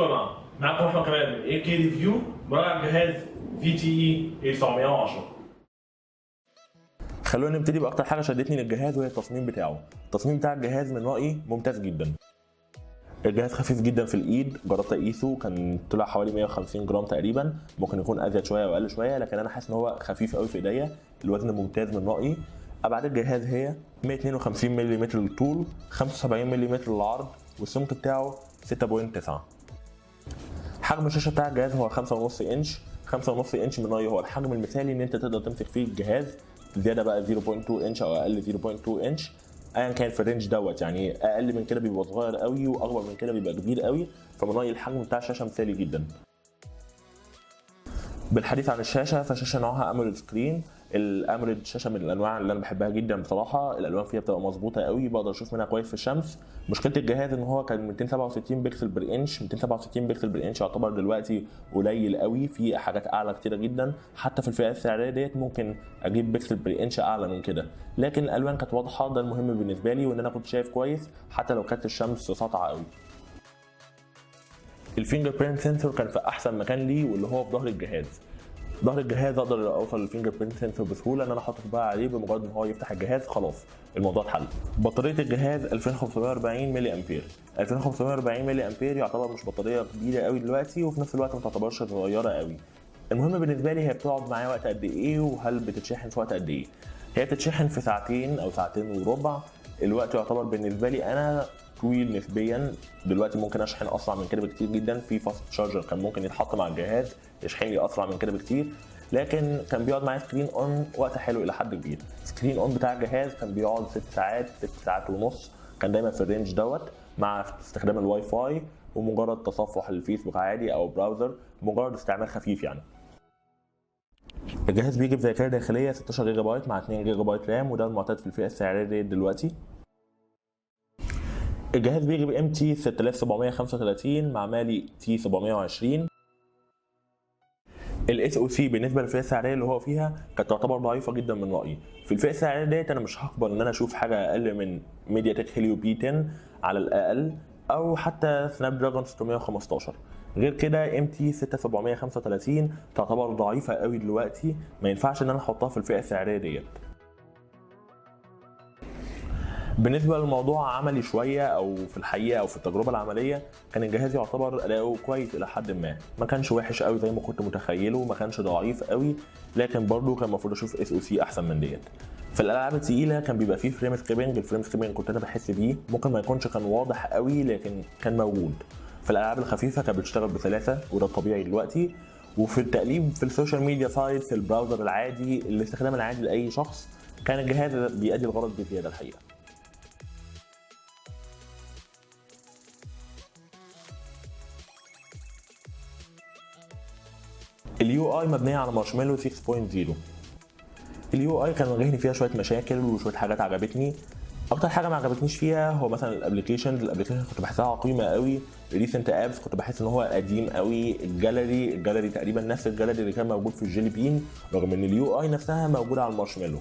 يا جماعة؟ معاكم احمد كمال من AK Review، مراجعه جهاز ZTE A910. خلونا نبتدي باكتر حاجة شدتني للجهاز وهي التصميم بتاعه. التصميم بتاع الجهاز من رايي ممتاز جدا. الجهاز خفيف جدا في الايد، جربت اقيسه كان طلع حوالي 150 جرام تقريبا، ممكن يكون ازيد شوية او اقل شوية، لكن انا حاسس ان هو خفيف قوي في ايديا. الوزن ممتاز من رايي. ابعاد الجهاز هي 152 ملم للطول، 75 ملم للعرض، والسمك بتاعه 6.9. حجم الشاشة بتاع الجهاز هو 5.5 انش. 5.5 انش من رايي هو الحجم المثالي ان انت تقدر تمسك فيه الجهاز، زيادة بقى 0.2 انش او اقل 0.2 انش، ايا كان في ال range دوت، يعني اقل من كده بيبقى صغير قوي واكبر من كده بيبقى كبير قوي. فمن رايي الحجم بتاع الشاشة مثالي جدا. بالحديث عن الشاشة، فشاشه نوعها AMOLED screen. ال AMOLED شاشة من الانواع اللي انا بحبها جدا بصراحه، الالوان فيها بتبقى مظبوطة قوي، بقدر اشوف منها كويس في الشمس. مشكلة الجهاز ان هو كان 267 pixel per inch. 267 pixel per inch يعتبر دلوقتي قليل قوي، في حاجات اعلى كتيرة جدا، حتى في الفئة السعرية ديت ممكن اجيب pixel per inch اعلى من كده، لكن الالوان كانت واضحه، ده المهم بالنسبة لي، وان انا كنت شايف كويس حتى لو كانت الشمس ساطعه قوي. ال fingerprint sensor كان في احسن مكان ليه، واللي هو في ظهر الجهاز. ظهر الجهاز اقدر اوصل لل fingerprint sensor بسهوله، ان انا احط صباعي عليه بمجرد ان هو يفتح الجهاز خلاص الموضوع اتحل. بطارية الجهاز 2540 ملي امبير. 2540 ملي امبير يعتبر مش بطارية كبيرة قوي دلوقتي، وفي نفس الوقت ما تعتبرش صغيرة قوي. المهم بالنسبة لي هي بتقعد معايا وقت قد ايه، وهل بتتشحن في وقت قد ايه. هي بتتشحن في ساعتين او ساعتين وربع. الوقت يعتبر بالنسبة لي انا طويل نسبيا، دلوقتي ممكن اشحن اسرع من كده بكتير جدا. في fast charger كان ممكن يتحط مع الجهاز يشحن لي اسرع من كده بكتير، لكن كان بيقعد معايا screen on وقت حلو الى حد كبير. screen on بتاع الجهاز كان بيقعد 6 ساعات، 6 ساعات ونص، كان دايما في ال range دوت، مع استخدام الواي فاي ومجرد تصفح الفيسبوك عادي او browser، مجرد استعمال خفيف يعني. الجهاز بيجي بذاكرة داخلية 16 جيجا بايت مع 2 جيجا بايت RAM، وده المعتاد في الفئة السعرية دي دلوقتي. الجهاز بيجي ب MT 6735 مع Mali T 720. ال SoC بالنسبة للفئه السعرية اللي هو فيها كانت تعتبر ضعيفة جدا من رايي. في الفئة السعرية ديت انا مش هقبل ان انا اشوف حاجة اقل من MediaTek Helio P 10 على الاقل، او حتى Snapdragon 615. غير كده MT 6735 تعتبر ضعيفة قوي دلوقتي، ما ينفعش ان انا احطها في الفئة السعرية ديت. بالنسبة للموضوع عملي شوية، او في الحقيقة او في التجربة العملية، كان الجهاز يعتبر اداؤه كويس الى حد ما، ما كانش وحش قوي زي ما كنت متخيله، ما كانش ضعيف قوي، لكن برضه كان المفروض اشوف SoC احسن من ديت. في الالعاب الثقيلة كان بيبقى فيه frame skipping. ال frame skipping كنت انا بحس بيه، ممكن ما يكونش كان واضح قوي لكن كان موجود. في الالعاب الخفيفة كانت بتشتغل بسلاسة وده الطبيعي دلوقتي. وفي التقليب في ال social media site، في ال browser العادي، الاستخدام العادي لاي شخص، كان الجهاز بيأدي الغرض بزيادة الحقيقة. ال UI مبنية على مارشميلو 6.0. ال UI كان واجهني فيها شوية مشاكل وشوية حاجات عجبتني. اكتر حاجة ما عجبتنيش فيها هو مثلا ال application. ال application كنت بحسها عقيمة قوي. recent apps كنت بحس ان هو قديم قوي. ال gallery، ال gallery تقريبا نفس الجاليري اللي كان موجود في ال Jelly Bean، رغم ان ال UI نفسها موجودة على المارشميلو.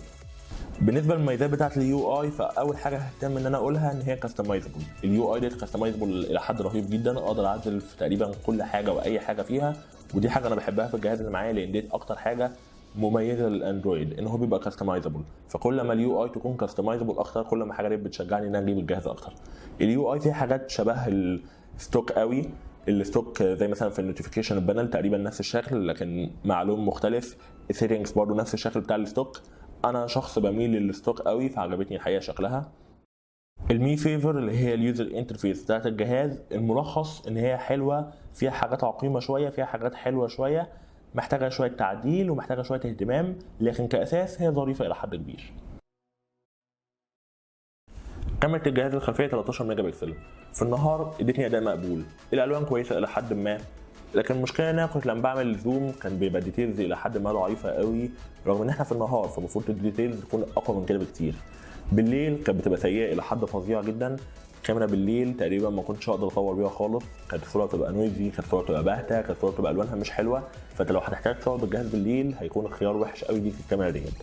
بالنسبة للمميزات بتاعه ال UI، فاول حاجة ههتم ان انا اقولها ان هي customizable. ال UI ديت customizable الى حد رهيب جدا، اقدر اعدل في تقريبا كل حاجة واي حاجة فيها، ودي حاجة انا بحبها في الجهاز اللي معايا، لان ديت اكتر حاجة مميزة للاندرويد ان هو بيبقى customizable. فكل ما ال UI تكون customizable اكتر، كل ما حاجة دي بتشجعني ان انا اجيب الجهاز اكتر. ال UI فيها حاجات شبه ال stock قوي. ال stock زي مثلا في ال notification panel تقريبا نفس الشكل لكن مع لون مختلف. ال settings برضو نفس الشكل بتاع ال stock. انا شخص بميل لل stock قوي، فعجبتني الحقيقة شكلها. ال Mi Favor اللي هي ال user interface بتاعت الجهاز، الملخص ان هي حلوة، فيها حاجات عقيمة شوية، فيها حاجات حلوة شوية، محتاجه شوية تعديل ومحتاجة شوية اهتمام، لكن كاساس هي ظريفة الى حد كبير. كاميرا الجهاز الخلفية 13 ميجا بكسل. في النهار ادتني اداء مقبول، الالوان كويسة الى حد ما، لكن المشكلة ان انا كنت لما بعمل zoom كان بيبقى details الى حد ما ضعيفة قوي، رغم ان احنا في النهار فالمفروض ال details تكون اقوى من كده بكتير. بالليل كانت بتبقى سيئه الى حد فظيع جدا. الكاميرا بالليل تقريبا ما كنتش اقدر اصور بيها خالص، كانت الصورة بتبقى noisy، كانت الصورة بتبقى باهته، كانت الصورة بتبقى الوانها مش حلوة. فانت لو هتحتاج تصور بالجهاز بالليل هيكون الخيار وحش قوي ليك الكاميرا ديت.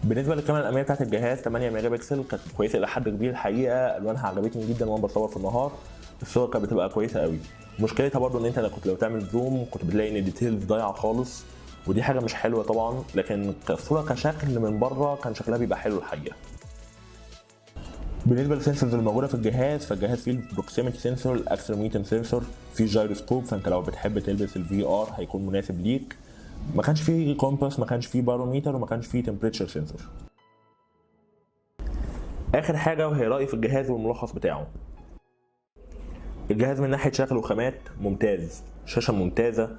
بالنسبة للكاميرا الامامية بتاعت الجهاز 8 ميجا بكسل، كانت كويسة الى حد كبير الحقيقه. الوانها عجبتني جدا وانا بصور في النهار، الصور كانت بتبقى كويسة قوي. مشكلتها برضو ان انت لو كنت تعمل zoom كنت بتلاقي ان ال details ضايعة خالص، ودي حاجة مش حلوة طبعا، لكن الصورة كشكل من بره كان شكلها بيبقى حلو الحقيقة. بالنسبة لل sensors الموجودة في الجهاز، فالجهاز فيه ال proximity sensor، ال accelerometer sensor، فيه جايروسكوب، فانت لو بتحب تلبس ال VR هيكون مناسب ليك. ما كانش فيه compass، ما كانش فيه باروميتر، وما كانش فيه temperature sensor. اخر حاجة وهي رايي في الجهاز والملخص بتاعه. الجهاز من ناحية شكل وخامات ممتاز، شاشة ممتازة،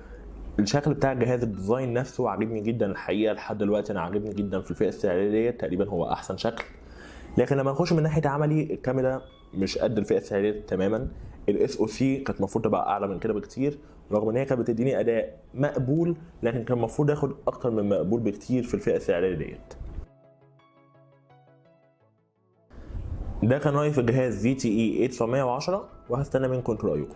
الشكل بتاع الجهاز ال design نفسه عاجبني جدا الحقيقة. لحد دلوقتي انا عاجبني جدا في الفئة السعرية ديت، تقريبا هو احسن شكل. لكن لما نخش من ناحية عملي، الكاميرا مش قد الفئة السعرية تماما. ال SoC كانت المفروض تبقى اعلى من كده بكتير، رغم ان هي كانت بتديني اداء مقبول، لكن كان المفروض اخد اكتر من مقبول بكتير في الفئة السعرية ديت. ده كان رايي في الجهاز ZTE A910، وهستنى منكم انتوا رايكم.